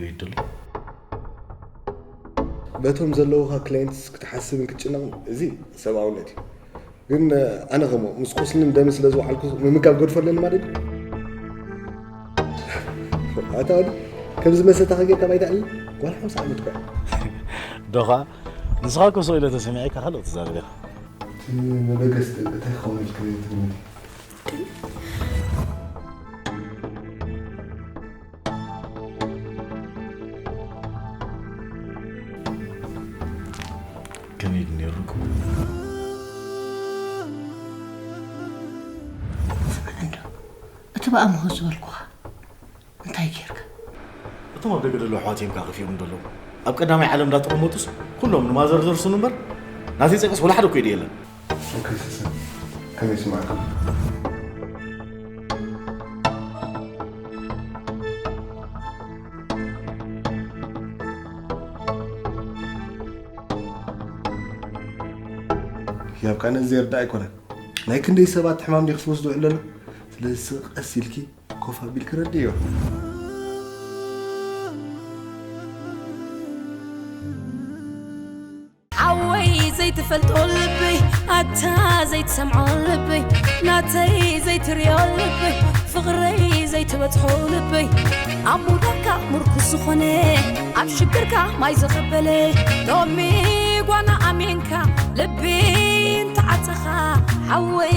ይድሉ። በቶም ዘለውኻ ክላይንትስ ክትሓስብን ክትጭነቕን እዚ ሰብኣውነት እዩ። ግን ኣነ ከሞ ምስ ቁስልን ደም ስለ ዝወዓልኩ ምምጋብ ገድፎ ኣለኒ ማለት እዩ። ኣታ ወዲ ከምዚ መሰታኻ ጌርካ ባይታ ዕልል ጓል ሓምሳ ዓመት እኳ እያ። ዶኻ ንስኻ እኮ ስቕ ኢለ ተሰሚዐካ ካልእ ትዛረብ ኢኻ። እቲ መበገስ እንታይ ክኸውን ኢልካ ትግምት? ከመይ ድነሩ? እንዶ እቲ ብኣምሆ ዝበልኩኻ እንታይ ጌርካ? እቶም ኣብ ደገ ዘለዉ ኣሕዋት እዮም ከፊኦም ዘለዉ። ኣብ ቀዳማይ ዓለም እንዳተቐመጡስ ኩሎም ንማዘር ዘርስኑ እምበር ናተይ ጸቅስ ወላ ሓደ እኮ ኢደ የለን። ከይሰሰ ከመይ ስማዕካ? ያብቃ ነዚ ዘርዳ ኣይኮነን። ናይ ክንደይ ሰባት ሕማም ዲክ ዝወስዱ ኣለና። ስለዚ ቀስ ኢልኪ ኮፍ ኣቢልኪ ረድዮ። ሓወይ ዘይትፈልጦ ልበይ ኣታ ዘይትሰምዖ ልበይ ናተይ ዘይትሪኦ ልበይ ፍቕረይ ዘይትበጽሖ ልበይ ኣብ ምውዳቕካ ምርኩስ ዝኾነ ኣብ ሽግርካ ማይ ዘቐበለ ሎሚ ጓና ኣሜንካ ልቢ እንተዓጸኻ ሓወይ